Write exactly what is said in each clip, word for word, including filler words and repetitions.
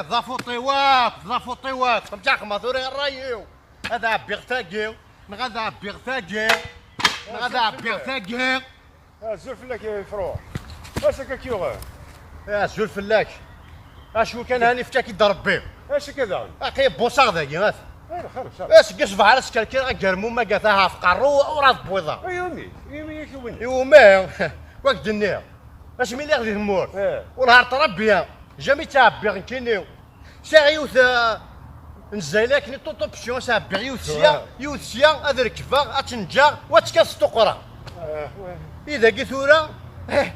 Ḍafuṭ-iw akk, ḍafuṭ-iw akk. Xemǧax ma tura ṛṛay-iw. Ad ɛebbiɣ tagi, neɣ ad ɛebbiɣ tagi, neɣ ad ɛebbiɣ tagi. Azul fell-ak a Ifruḥ. Acu akka k-yuɣen? Azul fell-ak. Acu kan hani fkan-k-id Rebbi. Acu akka daɣen? Aqi buṣaɣ dagi, at. Ayɣer xir, xir. Aseggas ṣṣbeḥ ara skerkireɣ agermum agata ɣef qerru ur ad wwiḍeɣ. Ay umi, imi yak i win. Iwumi? Wa k-d-nniɣ. Asmi lliɣ di tmurt. Eh. Wellah ar ṭṭrabya. Jami ttɛebbiɣ nekkini. Sɛiɣ yiwet, eh, n zzayla akken i ṭuṭu option, ad s-ɛebbiɣ yiwet sya, yiwet sya, ad rekbeɣ, ad tt-nǧeɣ, wa ad tekkat s tuqra. Eh, ouais. I dagi tura, eh,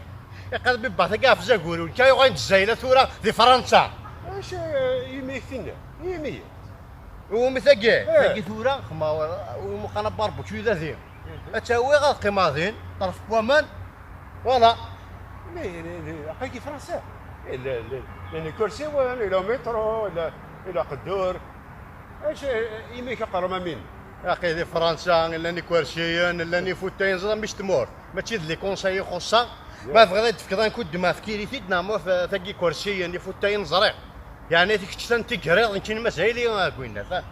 iqad bibba tagi ɣef Zaguru, nekk yuɣal d zzayla tura di Fransa. Acu, eh, imi i k-tinna? Imi? Iwumi tagi? Eh. Tagi tura, xma, iwumi qqaren barbecue da di. Mhm. Ad tt-awiɣ, ad qqimeɣ din, ṭerf n waman. Voilà. Mais, les, les, aql-ik Fransa. Eh, les, les, les, les kursiwen, le métro, le, le qeddur. Acu, eh, imi-k aqermam-in? Aql-i di Fransa, llan ikersiyen, llan ifutayen, ẓra mmi-s tmurt. Mačči d les conseils i xuṣṣeɣ. Yeah. Ma tebɣiḍ ad d-tefkeḍ un coup de main, fkiɣ-it-id, neɣ ma f-, tagi ikersiyen, ifutayen ẓriɣ. Yeɛni kečč tan tigriḍ, nekkini mazal-iyi, ah, gwinna, fa-,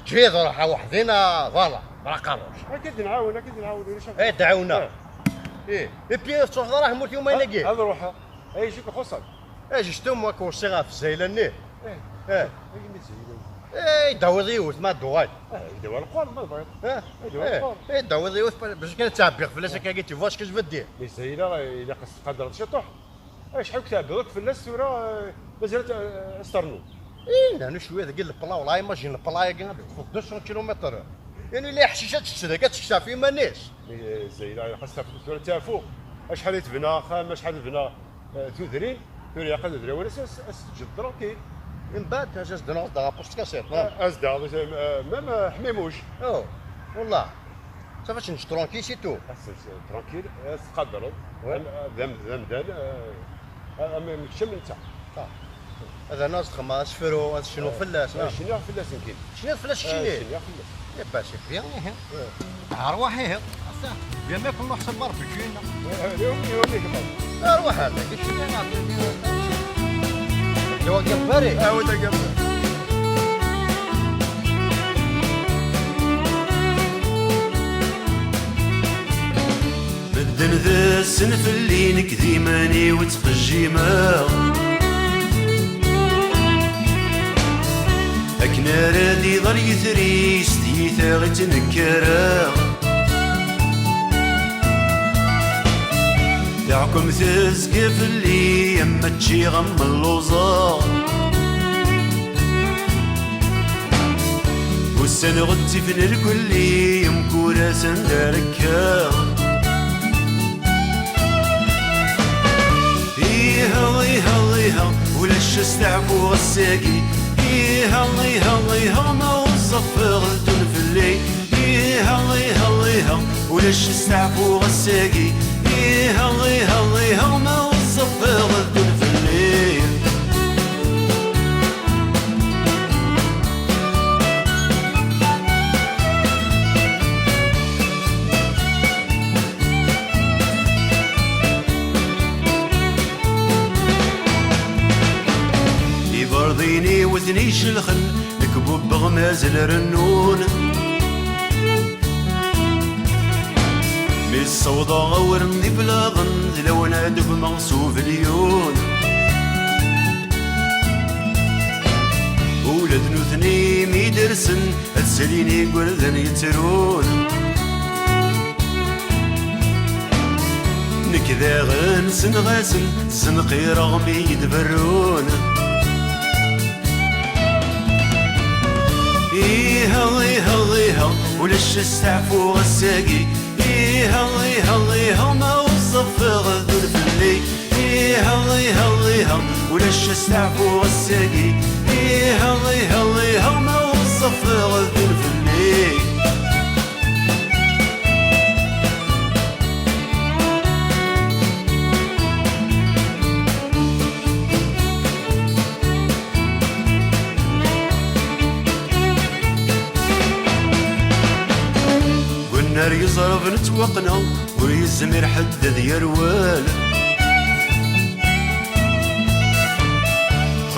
ǧǧiḍ ruḥ a weḥd-i, neɣ, voilà, braqaruc. Ad k-id-nɛawen, ad k-id-nɛawen, ulac aɣilif. Eh, dɛawna. Eh. Eh, et puis, ur tettruḥeḍ ara ḥmurt yumayen-agi? Ad ruḥeɣ. Ay, zik xuṣṣen. Eh, justement, ad k-weṣṣiɣ ɣef zzayla-nni. Eh. Eh. Ay, mi zzayla. Eh, dawiḍ yiwet, ma d-uɣal. Eh, dawa lqur, ma tebɣiḍ. Eh. Ay, dawa lqur. Eh, dawiḍ yiwet, parce que kan ttɛebbiɣ fell-as akka, tu vois ce que je veux dire. Mais zzayla, ilaq ad s-tqadreḍ ciṭuḥ. Acḥal i tɛebbiḍ akk fell-as tura, eh, mazal ad, eh, as-ternuḍ? Eh, nanu cwiya dagi lepla, والله imagine lepla-agi ad teṭṭfeḍ deux cents kilomètres. Ini la ḥcic ad tettedeg, ad tekcef iman-is. Eh, Zayla, ilaq ad s-tafeḍ tura, teɛfu. Acḥal i tebna axxam, acḥal i tebna, eh, tudrin, tura ilaq ad d-awal as, as, as-teǧǧeḍ tranquille. Mbeɛd, as-d-naɣ, as-d-aɣ apus tkasiḍ, ha? Eh, as-d-aɣ, eh, même, eh, Ḥmimuc. Oh, والله. Ça va, tu tranquille, c'est tout. Ah, c'est, c'est tranquille, eh, tettqadareḍ. Ouais. Am, d am, d amdan, eh, am, am kečč am netta. Ah. Ad nerẓ xemma, asefru, ad cnuɣ fell-as, eh, ah. Cniɣ fell-as, nekkini. Cniɣ fell-as, eh, keččini? Cniɣ fell-as. Eh ben, c'est bien, ihi. Ouais. Arwaḥ, ihi. Ata, bien ma yekun ḥsab Rebbi kina. Eh, eh, yum, yum, yum. Arwaḥ, ala, keččini, ah, bien, bien, bien. Dwa Gabbari. Ah, oui, Gabbari. Medden tessen fell-i, nekk d iman-iw ttqejjimeɣ. Akken ara d-iḍal yitri s tyita i ttnekkareɣ. Taɛkemt tezga fell-i am ma ččiɣ am lluẓeɣ. Ussan ɣettifen lkulli, mkul ass anda ara kkeɣ. Iha, iha, iha, ulac asteɛfu ass-agi. Iha, iha, iha, ma ur ẓeffeɣ ldun fell-i. Iha, iha, iha, ulac asteɛfu ass-agi. Iha, iha, iha, ma ur ẓeffeɣ ldun fell-i. Iberḍin-iw ten-icelxen, nekk bubbeɣ mazal rennun. Mi ssawḍeɣ awren d iblaḍen, d lawan ad gmeɣ s ubelyun. Ula d nutni mi dersen, ad salin igerdan yettrun. Nekk daɣen ssneɣ-asen, ssenqireɣ mi yi-d-berrun. Iha, iha, iha, ulac asteɛfu ass-agi. Iha, iha, iha, ma ur ẓeffeɣ ldun fell-i. Iha, iha, iha, ulac asteɛfu ass-agi. Iha, iha, iha, ma ur ẓeffeɣ ldun fell-i. Gunnar yeẓreb nettwaqna, ur yezmir ḥedd ad yerwel.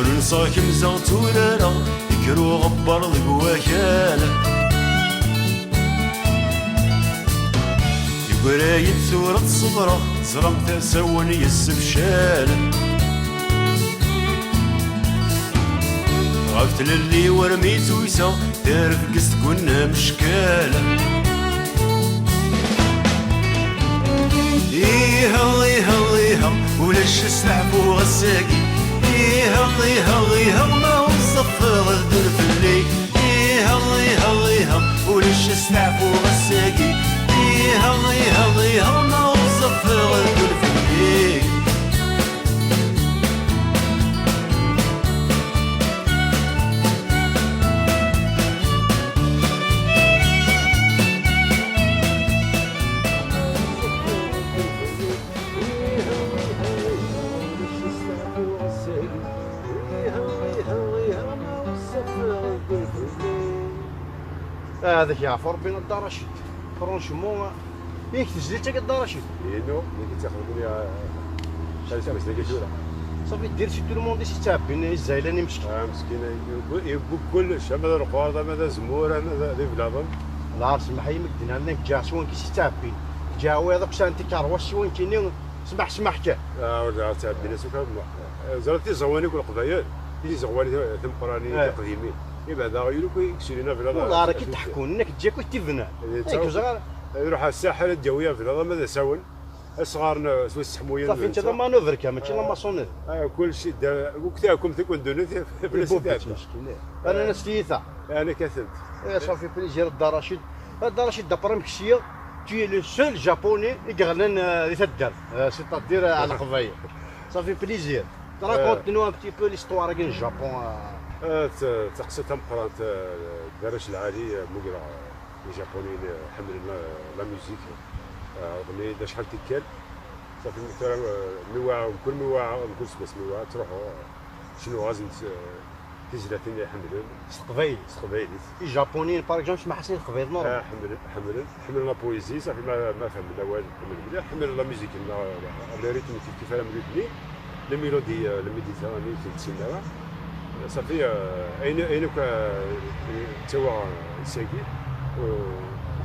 Nseɣ kemzeɣ tturareɣ, ikker uɣebbar deg wakal. Yegra-yi-d tura ad ṣebreɣ, ẓran-t asawen yessefcal. Ɣef tlelli war mi tuyseɣ, terfgest deg unameckkal. Iha, iha, iha, ulac asteɛfu ass-agi. Iha, iha, iha, ma ur ẓẓafeɣ ad ddun fell-i. Iha, iha, iha, ulac asteɛfu ass-agi. Iha, iha, iha, ma ur ẓẓafeɣ ad ddun fell-i. Ah, هذاك يعرف ربي Dda Racid. Franchement, ياك تزلي تاك Dda Racid. Ino, nekk ttaxdem ya. Xalis ma zdaga tura. صافي دير شي tout le monde يتعبين الزايلاني مسكين. Ah, مسكين, يقول, يقول كلش, ama d lqerḍ, ama d azemmur, ama d, d iblaḍen. لا سمح لي مقدنا لنا كجا سوان كي سيتعبين. كجا ويضك سانتي كاروا سوان كيني. سمح, سمح كا. Ah, ur d-ttaɛbin asukar. Ẓrat tiẓawanin n Leqbayel, tiẓawanin timeqqranin, tiqdimin. Ibeɛd aɣyul akk i yesrin ablaḍ. Ur ɣar akka d-ḥekkun, nekk ǧǧiɣ akk tibna. Nekk ẓar. Iruḥ ar ssaḥel ad d-yawi ablaḍ, ama d asawen. Asɣar n, s wis seḥmuyen. صافي, انت ضمان نوفر كامل, ماشي لا ماسونير. Ah, كل شيء دا, وقت ياكم تكون دوني في بلاد يبوبيت مسكين. انا ناس تيتا. انا كثنت. ايه, صافي بليزير Dda Racid. Dda Racid d'après مكسية, tu es le seul japonais يقغلن, آه, دي تدر, آه, c'est-à-dire, آه, على القبايل. صافي بليزير. Raconte-nous un petit peu l'histoire كاين Japon, آه. آه, ت-, تقصد تمقرانت, آه, دراش العالي, آه, مقرا. Ijapuniyen ḥemmlen la, la musique. Ɛerḍen-iyi-d acḥal tikkal. Safi tura, eh, mi wɛeɣ, mkul mi wɛeɣ, mkul seggas mi wɛeɣ, ttruḥuɣ, eh, cennuɣ-asen s, eh, tizlatin i ḥemmlen. S teqbaylit. S teqbaylit. Ijapuniyen, par exemple, smaḥ-asen i teqbaylit, normal. Ah, ḥemmlen, ḥemmlen, ḥemmlen la poésie, safi ma, ma fehmen awal, ḥemmlen mliḥ, ḥemmlen la musique-nneɣ, eh, les rythmes kif kif ara mlutni. La mélodie, euh, la méditerranée, c'est le là. Ça fait, euh, une, une, quoi, euh, tu vois, c'est qui, euh,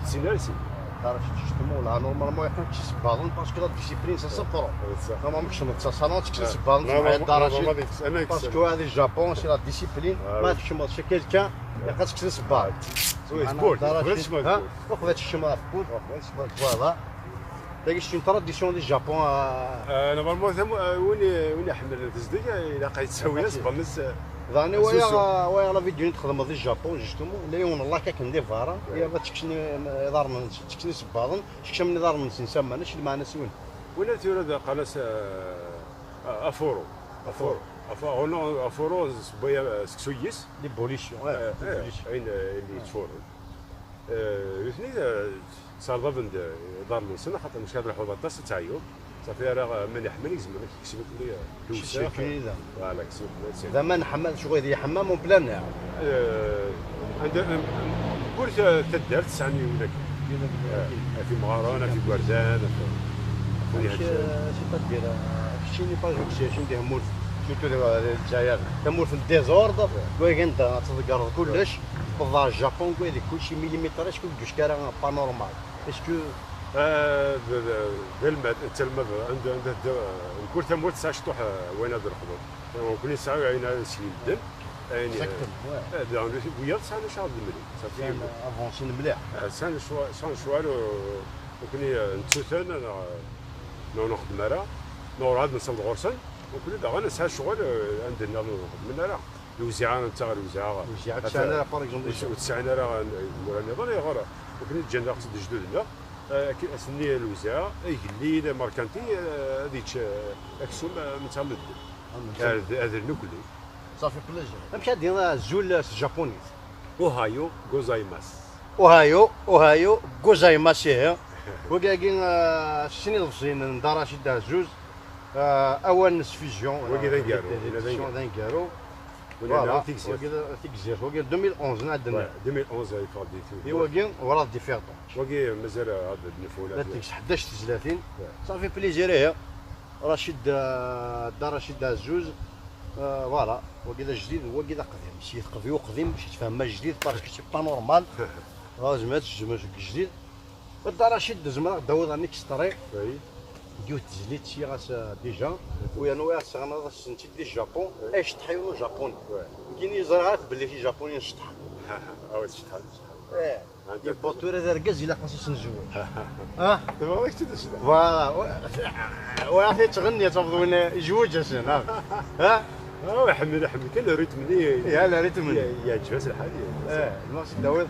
c'est là, c'est. Dda Racid, justement, là, normalement, يقول كي سبالون, parce que la discipline, ça s'apprend. C'est ça. Normalement, كي تسمع ça, ça, كي سبالون, normalement, تسمع Dda Racid, normalement, parce que هذه الجابون, c'est la discipline. Ah, ما oui. تكشم شي quelqu'un, يقصك سبالون. Oui, سبورت, Dda Racid, سبورت. وخذت الشمال في كل. Voilà. تاكي c'est une tradition du Japon, آه. آه، normalement ثم, آه, وين, وين يحمل تزديك, إلا قايت تسوي أكيد. سبانس, آه, ضاني ويا, ويا la vidéo نتخدم في الجابون, justement, لا يون الله كاك ندي فارا, وي. يا ما تكشني, إدار من, تكشني سباضن, تكشم نظار من سنسا, ما نش المعنى سوين. وين تولد قناة, آه, أفورو. أفورو. أفورو. أفورو, سبايا, آه, سكسويس. L'évolution, ouais, آه, آه, l'évolution. عين, آه, اللي تفورو. Eh, nutni, eh, ttserḍaben-d iḍarren-nsen, axaṭer mačči ad lḥuḍ aṭas, ad teɛyuḍ. Safi ara, eh, ma neḥmen, izmer ad k-yeksem akk, eh, lewseɛ. Voilà, yeksem akk. Zama neḥma, ccɣel di ḥemmam en plein air. Eh, anda, em, em, kul ta-, taddart tesɛa yiwen akka. Eh, af imɣaren, af igerdan, af, af win iḥeǧǧen. C'est-à-dire, eh, keččini, par exemple, keččini di tmurt, surtout di, di Lezzayer, tamurt n désordre, wagi anda ad tḍeggreḍ kullec. Tewweḍ ɣer Japun, wagi kulci millimétré, est-ce que ur d-yecki ara pas normal? Est-ce que... Ah, d, d, d almad, d talmad, anda, anda, d, mkul tamurt tesɛa ciṭuḥ, ah, wayen ad d-leqḍen. Nekkni nesɛa ayen ara nesli medden. Ayen, exactement, ouais. Ah, d, wiyaḍ sɛan acu ara d-mlin. Safi. Sɛan avancé mliḥ. Ah, sɛan lecɣal, sɛan lecɣal, euh, nekkni, euh, nettuten, neɣ, neɣ ur nxeddem ara, neɣ urɛad nessaweḍ ɣur-sen. Nekkni daɣen nesɛa lecɣal, euh, anda nniḍen ur nxeddmen ara. Lewziɛa, netta ɣer lewziɛa. Lewziɛa ur tesɛin ara, par exemple, ur, ur tesɛin ara imura nniḍen, ayɣer akken i ǧǧan-aɣ-tt-id lejdud-nneɣ, eh, akken ass-nni lewziɛa, agellid, amerkanti, eh, ad yečč, eh, aksum, eh, netta medden. Ad, ad rnu kulli. Safi plaisir. Amek ad d-tiniḍ azul s tjapunit? Ohayo gozaimasu. Ohayo, ohayo gozaimasu, ihi. Wagi-agi, eh, sin iḍebsiyen n Dda Racid Ɛezzuz, eh, awal n sfusion, wagi d aneggaru, d aneggaru. Wagi d tigzirt. Wagi d tigzirt, wagi deux mille onze, neɣ d deux mille onze ay yeffeɣ di tudert. I wagi, ur d-ifiɣ donc. Wagi mazal ad d-nefuna. La tigzirt, ḥdac tezlatin. Safi plaisir, ihi. Racid, eh, Dda Racid Ɛezzuz, Voilà, wagi d ajdid, wagi d aqdim. Si teqbi uqdim, si tfehma ajdid, parce que c'est pas normal. Dɣa zemreɣ ad tejjem seg jdid. Dda Racid, zemreɣ ad d-awiḍ un extrait. Yiwet tezlit si ɣas, euh, déjà. U yernu ad teɣneḍ ass-nni di Japun. Ay ceṭṭḥ yiwen u Japuni. Nekkini ẓriɣ akk belli Ijapuniyen ceṭṭḥen. Ah, ceṭṭḥen, ceṭṭḥen. Eh. Yewweḍ tura d argaz, ilaq-as ad s-nezweǧ. Ah? Tebɣiḍ ad k-tt-id-sneɣ? Voilà. Wa-, wa-, yettɣenni, tafeḍ win yezweǧ-asen, ha? Ha? Ah, iḥemmel, iḥemmel kan le rythme-nni. Ya, le rythme-nni. Yeɛǧeb-as lḥal. Eh, ma s-d-tawiḍ.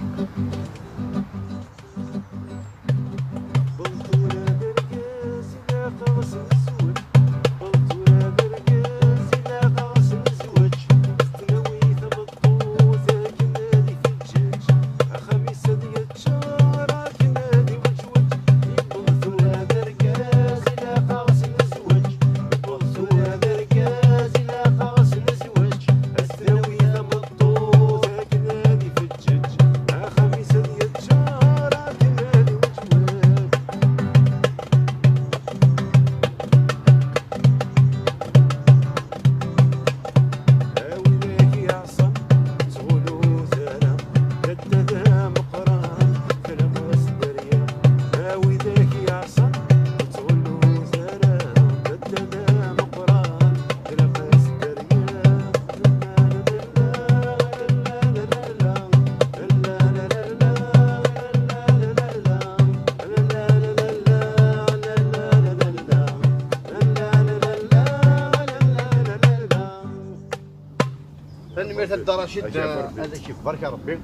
Tanemmirt a Dda Racid, ad ak-ibarek Rebbi.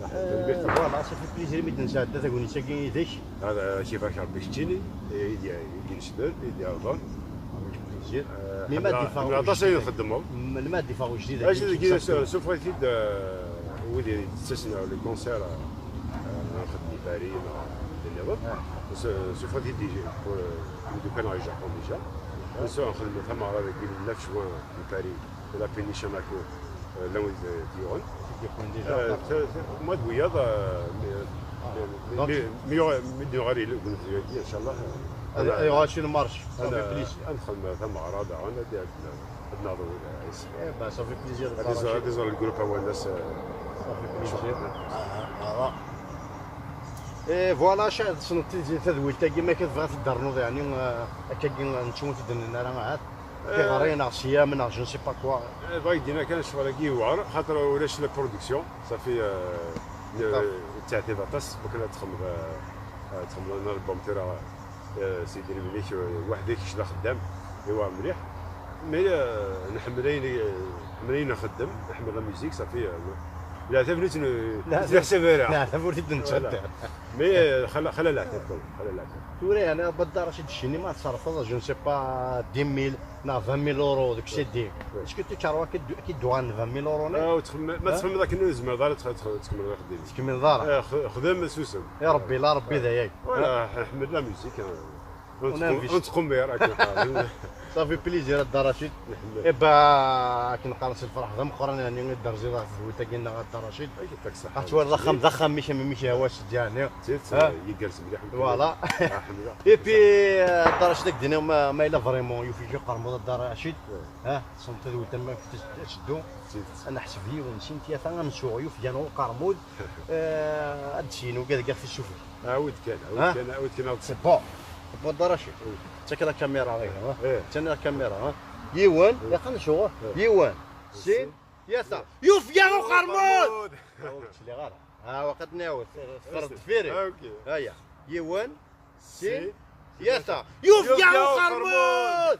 Voilà, ça fait plaisir mi d-nesɛedda tagnit-agi yid-k. Ad ak-ibarek Rebbi keččini, i d-yeslen, i d-yehḍen. Plaisir. Mi ma d-iffeɣ aṭas ay txeddmeḍ. Mi ma d-iffeɣ ujdid-agi, sufeɣ-it-id, wid yettasen ɣer les concerts, nxeddem i Paris neɣ d nniḍen. Sufeɣ-it-id imeddukal neɣ i Japun déjà. Nxeddem tameɣra dagi le neuf juin di Paris. La péniche à Mâcon, euh, là où ils, euh, ils iront. Euh, t-, t-, mois de juillet, euh, mais, euh, mais, donc, mais, mais il y aura, mais il y aura les, les, les, Inch'Allah, euh, ad, ad yuɣal ci lmarc, ça fait plaisir. Ad nxedm tameɣra daɣen, ad, ad, ad naweḍ Ɛisa. Eh ben, ça fait plaisir. Ad iẓer, ad iẓer le groupe Awanas, euh, ça fait plaisir. Ah, voilà. Et voilà, ca-, tessneḍ tadwilt-agi, ma akka tebɣiḍ ad d-ternuḍ, yeɛni, euh, akka-agi, netta ur t-id-nenni ara, ahat. Tiɣri neɣ siyam neɣ je ne sais pas quoi. Eh, bɣiɣ d-iniɣ kan ccɣel-agi yewɛer, xaṭer ulac la production, ṣafi, eh, n-, yettɛettib aṭas, wakken ad txedmeḍ, eh, ad txedmeḍ un album tura, eh, s idrimen-ik, eh, weḥd-k kečč d axeddam, yewɛer mliḥ. Mais, eh, nḥemmel ayen, eh, nḥemmel ayen nxeddem, nḥemmel la musique, ṣafi, eh, leɛtab ur tt-, ur tt-neḥsab ara. Leɛtab ur t-id-nettxeddem. Mais, eh, xala, xala leɛtab kan, xala leɛtab. Tura yeɛni a Dda Racid, cci-nni ma tṣerrfeḍ, je ne sais pas, dix mille neɣ vingt mille euros deg C D. Est-ce que tu crois ad k-id-uɣalen vingt mille euros-nni? Ah, ur txemmem-, ma txemmeḍ akken ur tezmireḍ ara ad tx-, tx-, tkemmleḍ axeddim. Tkemmleḍ ara? Eh, x-, xdem, susem. Ya Rebbi, la Rebbi d ayagi. Voilà, ḥemmel la musique, hein. Ur nettqum-, ur nettqummir, akken qqaren. Ça fait plaisir a Dda Racid. Nḥemmel. Eh ben, akken qqaren s lferḥ d ameqqran, yeɛni, i d-terziḍ ɣef tedwilt-agi-nneɣ a Dda Racid. Ad twaliḍ axxam d axxam-ik, am amek yehwa Sidi, yeɛni. Tidet, eh, igerrez mliḥ. Voilà. Ah, ḥemmleɣ. Et puis, eh, a Dda Racid, ad k-d-iniɣ ma, ma yella vraiment yufeg uqermud a Dda Racid, eh, tessneḍ tadwilt am amek tes-, teddu. Tidet. Ad neḥseb yiwen, sin, tlata, ad nsuɣ yufeg-a neɣ uqermud, eh, ad d-syin ugad deg ixef issufeg. Awid kan, awid kan, awid kan, awid kan. C'est bon. C'est bon, Dda Racid. Oui. Ttak la caméra, eh, hein. Eh. Ttak la caméra, hein. Yiwen, eh, ilaq ad nsuɣ, eh, yiwen, sin, sin, tlata. Yufeg-aɣ uqermud! Ur ttliɣ ara. Ha, waqt nɛawed, tferreḍ deffir-i. Ah, ok. Aya. Yiwen, sin, sin, tlata. Yufeg-aɣ uqermud!